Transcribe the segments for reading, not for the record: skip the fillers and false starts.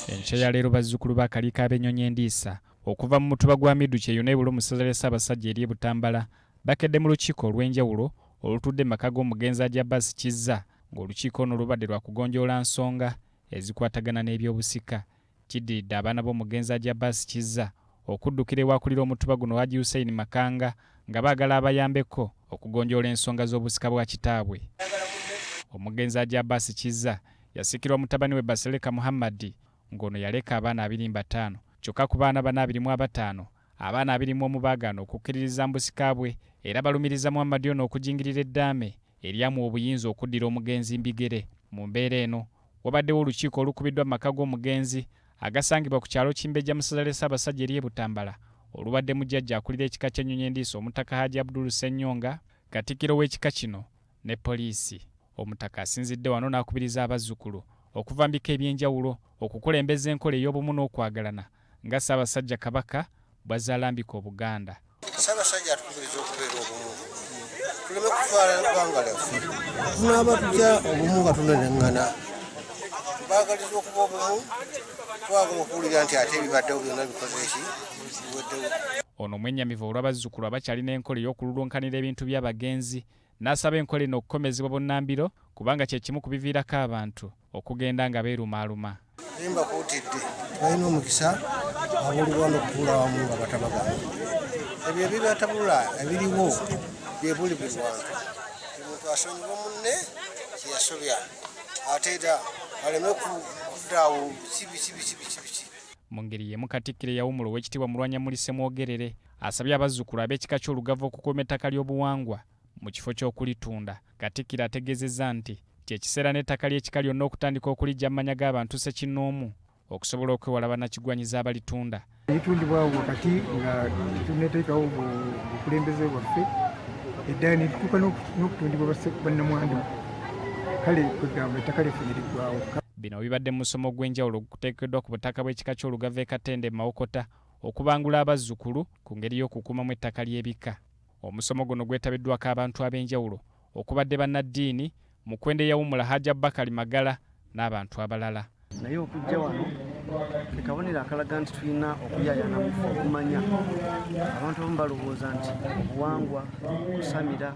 Enkya ya leero bazzukulu ba Kaliika ab'ennyonyi endiisa okuva mu mutuba gwa Midu Kyeyune e Bulo mu ssaza lya Ssaabasajja ery'e Butambala bakedde mu lukiiko olw'enjawulo olutudde mu maka g'omugenzi Haji Abbas Kizza ng'olukiiko ono lubadde lwa kugonjoola nsonga ezikwatagana n'ebyobusika. Kiddiridde abaana b'omugenzi Haji Abbas Kizza okuddukira ew'akulira omutuba guno Haji Hussein Makanga nga baagala abayambeko okugonjoola ensonga z'obusika bwa kitaabwe. Omugenzi Haji Abbas Kizza yasikirwa mutabani we Basereka Muhammad ng'ono yaleka abaana 25 kyokka ku baana bano 25 abaana 21 baagaana okukkiririza mu busika bwe era balumiriza Muhammad ono okujingirira eddaame eryamuwa obuyinza okuddira omugenzi Mbigere. Mu mbeera eno wabaddewo olukiiko olukubiddwa mu maka g'omugenzi agasangibwa ku kyalo Kimbejja mu ssaza lya Ssaabasajja ery'e Butambala olubaddemu jjajja akulira ekika ky'ennyonyi endiisa Omutaka Haji Abdul Ssennyonga, Katikkiro w'ekika kino ne poliisi. Omutaka asinzidde wano n'akubiriza abazzukulu okuva mu bika eby'enjawulo okukulembeza enkola ey'obumu n'okwagalana nga Ssaabasajja Kabaka bw'azze alambika Obuganda. Ssaabasajja atukubiriza okubeera obumu tuleme kutwala eggwanga lyaffe. Tunaaba tutya obumu nga tuneneŋŋana? Tubaagaliza okuba obumu, twagala okuwulira nti ate ebibaddewo byonna bikoze ki? Biweddewo. Ono mwennyamivu olw'abazzukulu abakyalina enkola ey'okululunkanira ebintu by'abagenzi n'asaba enkola eno okukomezebwa bunnambiro kubanga kye kimu ku biviirako abantu okugenda nga beerumaaluma. Naye mbakuutidde balina omukisa abooluganda okutuula awamu nga batabagana. Ebyo ebibatabula ebiriwo bye buli buli wantu. Buli muntu asonyiwe munne kye yasobya ate era aleme kudda awo biki biki biki biki biki. Mu ngeri y'emu Katikkiro eyawummula Oweekitiibwa Mulwanyamuli Ssemwogerere asabye abazzukulu ab'ekika ky'Olugave okukuuma ettaka ly'obuwangwa mu kifo ky'okulitunda. Katikkiro ategeezezza nti kye kiseera n'ettaka ly'ekika lyonna okutandika okuliggya mu manya g'abantu ssekinnoomu okusobola okwewala bannakigwanyizi abalitunda. Litundibwa awo wakati nga tetunnateekawo bukulembeze bwaffe eddala ne lituuka n'okutundibwa bannamwandu, kale kwegamba ettaka lyaffe ne liggwaawo. Bino bibadde mu musomo ogw'enjawulo oguteekeddwa ku butaka bw'ekika ky'Olugave e Katende e Mawokota okubangula abazzukulu ku ngeri y'okukuumamu ettaka ly'ebika. Omusomo guno gwetabiddwako abantu ab'enjawulo okubadde bannaddiini, Mukwenda eyawummula Hajj Abubakar Magala n'abantu abalala. Naye okujja wano ke kabonero akalaga nti tulina okuyaayana mu ffe okumanya. Abantu abamu balowooza nti obuwangwa kusamira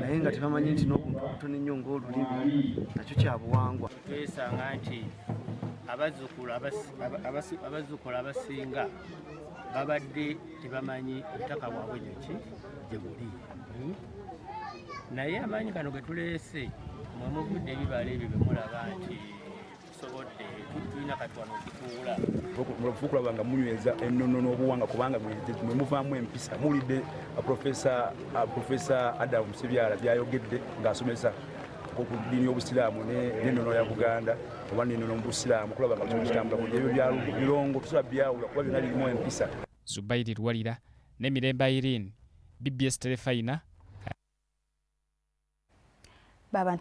naye nga tebamanyi nti n'obuntu obutono ennyo ng'olulimi nakyo kya buwangwa. Twesanga nti abazzukulu abasinga babadde tebamanyi butaka bwabwe gyeki gye buli. Naye amaanyi gano ge tuleese mwe muvudde ebibala ebyo bye mulaba nti tusobodde, tulina kati wano okutuula. Okulaba nga munyweza ennono n'obuwangwa kubanga mwe muvaamu empisa. Muwulidde Profesa Adam Sebyala byayogedde ng'asomesa ku ddiini y'Obusiraamu n'ennono ya Buganda oba n'ennono mu Busiraamu okulaba nga kino kitambula bulungi. Ebyo bya birongo tusobola byawula kuba byonna birimu empisa. Zubairi Luwalira ne Mirembe Irene, BBS Terefayina.